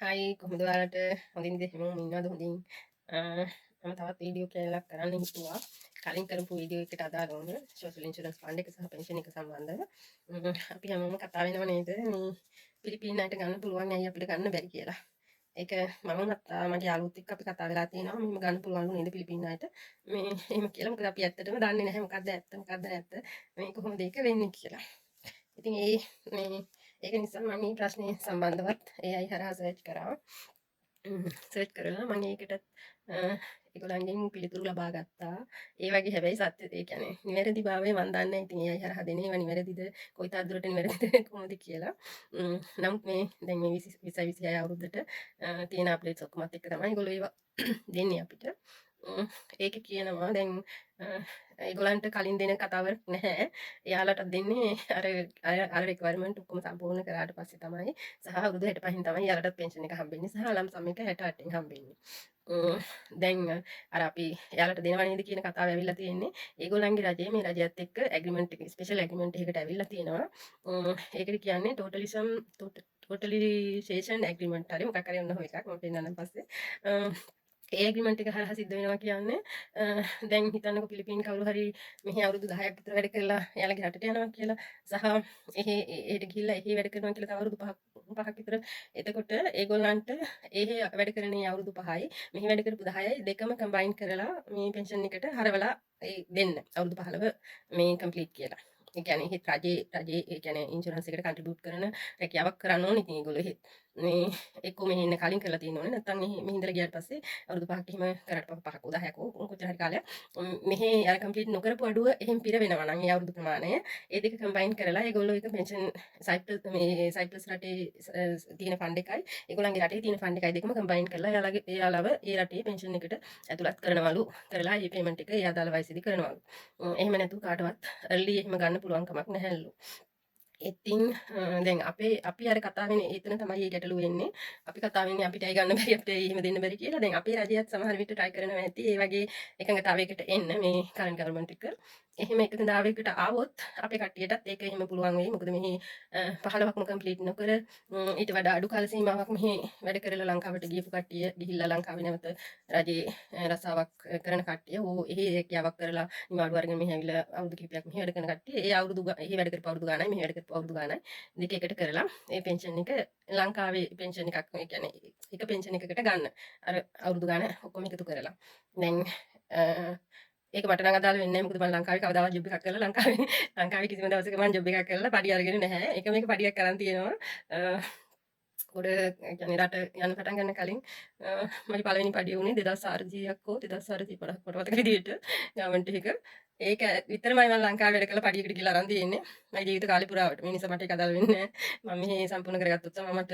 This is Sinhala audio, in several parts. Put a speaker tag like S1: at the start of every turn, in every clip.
S1: හායි, කොහොමද ඔයාලට? හොඳින්ද? හැමෝම ඉන්නවද හොඳින්? මම තවත් වීඩියෝ කෑල්ලක් කරන්න හිතුවා. කලින් කරපු වීඩියෝ එකට අදාළවම සෝෂල් ඉන්ෂුරන්ස් ෆන්ඩ් එක සහ පෙන්ෂන් එක සම්බන්ධව. අපි හැමෝම කතා වෙනව නේද මේ පිලිපීන අයට ගන්න පුළුවන්, ඇයි අපිට ගන්න බැරි කියලා. ඒක මම උනත් මගේ යාළුවොත් එක්ක අපි කතා වෙලා තියෙනවා, මෙහෙම ගන්න පුළුවන්ලු නේද පිලිපීන අයට මේ එහෙම කියලා. මොකද අපි ඇත්තටම දන්නේ නැහැ මොකද්ද ඇත්ත මොකද්ද නැත්ත, මේ කොහොමද ඒක වෙන්නේ කියලා. ඉතින් ඒ මේ ඒක නිසා මම මේ ප්‍රශ්නේ සම්බන්ධවත් AI හරහා සර්ච් කරා. සර්ච් කරලා මම ඒකටත් ඒගොල්ලන්ගෙන් පිළිතුරු ලබා ගත්තා. ඒ වගේ හැබැයි සත්‍ය, ඒ කියන්නේ නිවැරදි භාවය මන් දන්නේ නැහැ. ඉතින් AI හරහා දෙන ඒවා නිවැරදිද, කොයි තාක් දුරට නිවැරදිද, කොහොමද කියලා. නමුත් මේ දැන් මේ 20 26 අවුරුද්දට තියෙන අප්ඩේට්ස් ඔක්කොමත් එක්ක තමයි ඒගොල්ලෝ ඒවා දෙන්නේ අපිට. ඒකේ කියනවා දැන් ඒගොල්ලන්ට කලින් දෙන කතාවක් නැහැ. එයාලට දෙන්නේ අර අර අර රික්වයර්මන්ට් ඔක්කොම සම්පූර්ණ කරාට පස්සේ තමයි, සහ අවුරුදු 65න් තමයි එයාලටත් පෙන්ෂන් එක හම්බෙන්නේ සහ ලම්සම් එක 68න් හම්බෙන්නේ. දැන් අර අපි එයාලට දෙනවා නේද කියන කතාව ඇවිල්ලා තියෙන්නේ. ඒගොල්ලන්ගේ රජය මේ රජයත් එක්ක ඇග්‍රීමන්ට් එක, ස්පෙෂල් ඇග්‍රීමන්ට් එකකට ඇවිල්ලා තියෙනවා. ඒකට කියන්නේ ටෝටලිසේෂන් ඇග්‍රීමන්ට් හරි මොකක් හරි ඔන්න ඔය එකක් මම පෙන්නන්නම් පස්සේ. ඒ ඇග්‍රීමන්ට් එක හරහා සිද්ධ වෙනවා කියන්නේ, දැන් හිතන්නකෝ පිලිපීන් කවුරු හරි මෙහි අවුරුදු 10ක් විතර වැඩ කරලා එයාලගේ රටට යනවා කියලා, සහ එහෙ එහෙට ගිහිල්ලා එහෙ වැඩ කරනවා කියලා තව අවුරුදු 5ක් විතර. එතකොට ඒගොල්ලන්ට එහෙ වැඩ කරන ඒ අවුරුදු 5යි මෙහි වැඩ කරපු 10යි දෙකම කම්බයින් කරලා මේ පෙන්ෂන් එකට හරවලා ඒ දෙන්න අවුරුදු 15 මේ කම්ප්ලීට් කියලා. ඒ කියන්නේ එහෙත් රජයේ ඒ කියන්නේ ඉන්ෂුරන්ස් එකට කන්ට්‍රිබියුට් කරන රැකියාවක් කරන්න ඕනේ. ඉතින් ඒගොල්ලෝ එහෙත් මේ එක්කෝ මෙහි ඉන්න කලින් කරලා තියෙන්න ඕනේ, නැත්නම් මෙහි මෙහි ඉඳලා ගියාට පස්සේ අවුරුදු 5ක් එහෙම කරාට 5ක් හෝ 10ක් හෝ කොච්චර හරි කාලයක් මෙහි අර කම්ප්ලීට් නොකරපු අඩුව එහෙම පිර වෙනවා නම් ඒ අවුරුදු ප්‍රමාණය ඒ දෙක කම්බයින් කරලා ඒගොල්ලෝ එක පෙන්ෂන් සයිප්‍රස් මේ සයිප්‍රස් රටේ තියෙන ෆන්ඩ් එකයි ඒගොල්ලන්ගේ රටේ තියෙන ෆන්ඩ් එකයි දෙකම කම්බයින් කරලා එයාලගේ එයාලව ඒ රටේ පෙන්ෂන් එකට ඇතුළත් කරනවලු. කරලා ඒ පේමන්ට් එක ඒ අදාළ වයසේදී කරනවලු. එහෙම නැතුව කාටවත් අර්ලි එහෙම ගන්න පුළුවන් කමක් නැහැලු. ඉතින් දැන් අපේ අපි අර කතා වෙන්නේ එතන තමයි මේ ගැටලුව එන්නේ. අපි කතා වෙන්නේ අපිට ඇයි ගන්න බැරි, අපිට ඇයි එහෙම දෙන්න බැරි කියලා. දැන් අපේ රජයත් සමහර විට try කරනවා ඇති ඒ වගේ එකඟතාවයකට එන්න මේ කරන්ට් ගවර්න්මන්ට් එක. එහෙම එකඟතාවයකට ආවොත් අපේ කට්ටියටත් ඒක එහෙම පුළුවන් වෙයි. මොකද මෙහි 15ක්ම කම්ප්ලීට් නොකර ඊට වඩා අඩු කාල සීමාවක් මෙහි වැඩ කරලා ලංකාවට ගියපු කට්ටිය, ගිහිල්ලා ලංකාවේ නැවත රජයේ රස්සාවක් කරන කට්ටිය, ඕ එහෙ රැකියාවක් කරලා නිවාඩු අරගෙන මෙහි ඇවිල්ලා අවුරුදු කිහිපයක් මෙහි වැඩ කරන කට්ටිය, ඒ අවුරුදු එහෙ වැඩ කරපු අවුරුදු ගානයි මෙහි වැඩ කරපු අවුරුදු ගානයි දෙක එකට කරලා ඒ පෙන්ෂන් එක ලංකාවේ පෙන්ෂන් එකක්, ඒ කියන්නේ එක පෙන්ෂන් එකකට ගන්න අර අවුරුදු ගාන ඔක්කොම එකතු කරලා. දැන් ඒක මට නම් අදාළ වෙන්නේ නැහැ, මොකද මම ලංකාවේ කවදාවත් ජොබ් එකක් කරලා ලංකාවේ ලංකාවේ කිසිම දවසක මම ජොබ් එකක් කරලා පඩි අරගෙන නැහැ. එක මේක පඩියක් අරන් තියෙනවා. ගොඩ කියන්නේ රට යන්න පටන් ගන්න කලින් මගේ පළවෙනි පඩිය වුණේ 2400ක් හෝ 2450ක් මට මතක විදිහට ගවර්න්මන්ට් එක. ඒක විතරමයි මම ලංකාවේ වැඩ කරලා පඩියකට ගිහලා අරන් තියෙන්නේ මගේ ජීවිත කාලේ පුරාවට. මේ නිසා මට ඒක අදාළ වෙන්නේ නැහැ. මම මෙහි සම්පූර්ණ කරගත්තොත් තමයි මට.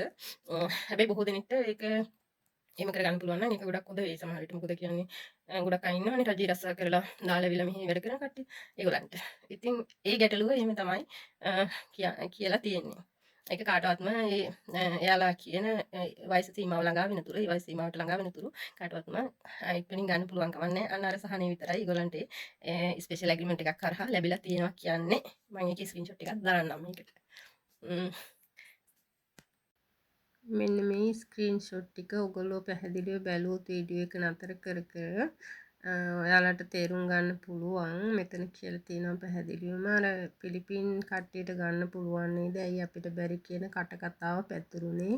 S1: හැබැයි බොහෝ දෙනෙක්ට ඒක එහෙම කරගන්න පුළුවන් නම් ඒක ගොඩක් හොඳ වෙයි සමහර විට. මොකද කියන්නේ ගොඩක් අය ඉන්නවනේ රජේ රස්සා කරලා දාලා ඇවිල්ලා මෙහි වැඩ කරන කට්ටිය. ඒගොල්ලන්ට. ඉතින් ඒ ගැටලුව එහෙම තමයි කියලා තියෙන්නේ. ඒක කාටවත්ම ඒ එයාලා කියන වයස සීමාව ළඟා වෙනතුරු, ඒ වයස සීමාවට ළඟා වෙනතුරු කාටවත්ම ඉක්මනින් ගන්න පුළුවන් කමක් නැහැ. අන්න අර සහනය විතරයි ඒගොල්ලන්ට ඒ ස්පෙෂල් ඇග්‍රීමන්ට් එකක් හරහා ලැබිලා තියෙනවා කියන්නේ. මම ඒකේ ස්ක්‍රීන්ෂොට් එකක් දාන්නම් මේකට.
S2: මෙන්න මේ ස්ක්‍රීන්ෂොට් ටික ඔයගොල්ලෝ පැහැදිලිව බැලුවොත් වීඩියෝ එක නතර කර කර ඔයාලට තේරුම් ගන්න පුළුවන්. මෙතන කියලා තියෙනවා පැහැදිලිවම අර පිලිපින් කට්ටියට ගන්න පුළුවන් නේද, ඇයි අපිට බැරි කියන කට කතාව පැතුරුනේ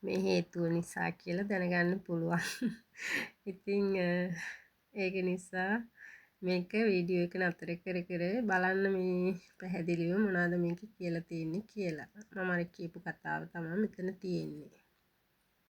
S2: මේ හේතුව නිසා කියලා දැනගන්න පුළුවන්. ඉතින් ඒක නිසා මේක වීඩියෝ එක නතර කර කර බලන්න මේ පැහැදිලිව මොනවද මේක කියලා තියෙන්නේ කියලා. මම අර කියපු කතාව තමයි මෙතන තියෙන්නේ.